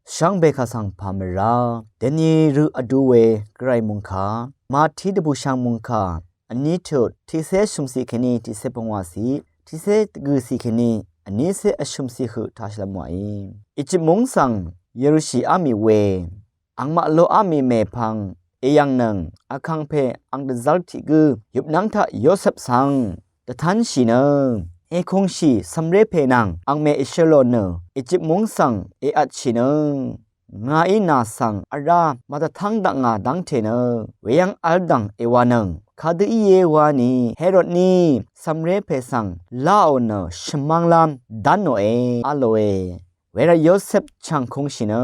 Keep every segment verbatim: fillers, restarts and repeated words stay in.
Shvngbe kà svng pà mvrá deni rø vdu we gvray mungkà, Mati dvbùshv̀ng mungkà vní tut tiqcé shø̀mciq kèní tiqcé pvngwàciq, tiqcé dvgø̀ciq kèní vnícé vshø̀mciq høq taq shvlvm wàí. Ejip múng svng yv̀lshìá mì we angmaq loqá mì mèpvng èyv̀ngnøng vkàngpè ang dvzv́r tiq gǿ yupnv́ng taq Yosep svng dvtánshì nø, èkungshì cv̀mré pè nvng angmè èshøl lò nø Ejip múng svng èvtshì nø, ngàí nà svng vrá màdvtv́ng dakngà dv́ngte nø weyv́ng v́l dv̀ng èwānøng. Kadø íe wani Herod ní cv̀mré pè svng láò nø shvmv́nglv́m dv́nòe á lòe. Wervt Yosep chv̀ngkungshì nø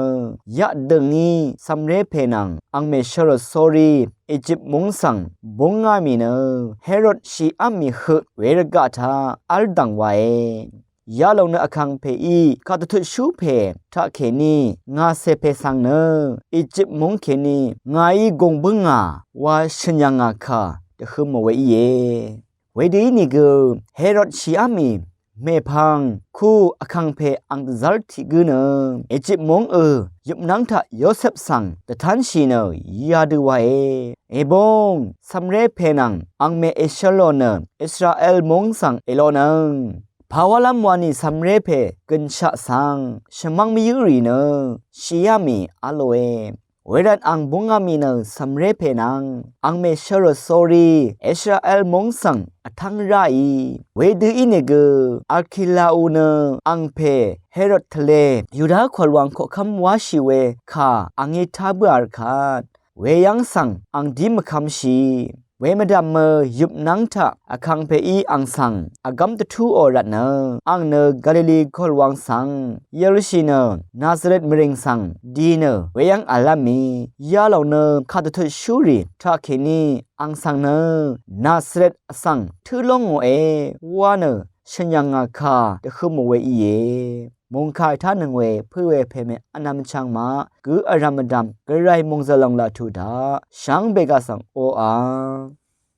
yaqdø̀ngí cv̀mré pè nvng angmè shvrò sórí Ejip múng svng búngá mì nø Herod shìá mì høq wervgaq taq v́l dv̀ng wàe. Yalòng nø vkàngpèí kàdvtutshú pè taqkèní ngàcè pè svng nø Ejip múng kèní ngàí gùng bǿngà wa shø̀n yv̀ngà kà dvhø̄mò we íe. Wedø ínìgø Herod shìá mì mèpvng kú vkàngpè ang dvzv́r tiq gǿ nø Ejip múng ø yupnv́ng taq Yosep svng dvtánshì nø yadø wàe. Èbúng cv̀mré pè nvng angmè èshøl lò nø Israel múng svng èlonøng pàwálv́m wani cv̀mré pè gø̀nshaq svng shvmv́ng mvyǿ rì nø shìá mì á lòe. Wervt ang búngá mì nø cv̀mré pè nvng angmè shvrò sórí Israel múng svng vtv́ng ráì. Wedø ínìgø Arkelaù nø angpè Herod tvlē Yuda kòlwang koqkv́m wáshì we kà angí tá bǿà rvkat weyv́ng svng ang dí mvkvmshì. Wemvdv̀mø yupnv́ng taq vkàngpèí ang svng vgv́m dvtúò rvtnø ang nø Galili kòlwang svng yv̀lshì nø Nazaret mvrìng svng dì nø weyv́ng v̀lv́m mì. Yalòng nø kàdvtutshúrì taqkèní ang svng nø Nazaret vsvng tǿ lóngòe wa nø shø̀n yv̀ngà kà dvhø̄mò we íe. Mòngkà ètánøng we pø̄ we pèmè vnvm chvng maq gø vrv̀m vdv̀m gvray mòngzø̀l lòng laq tuq daq shvngbe gaq svng oqà.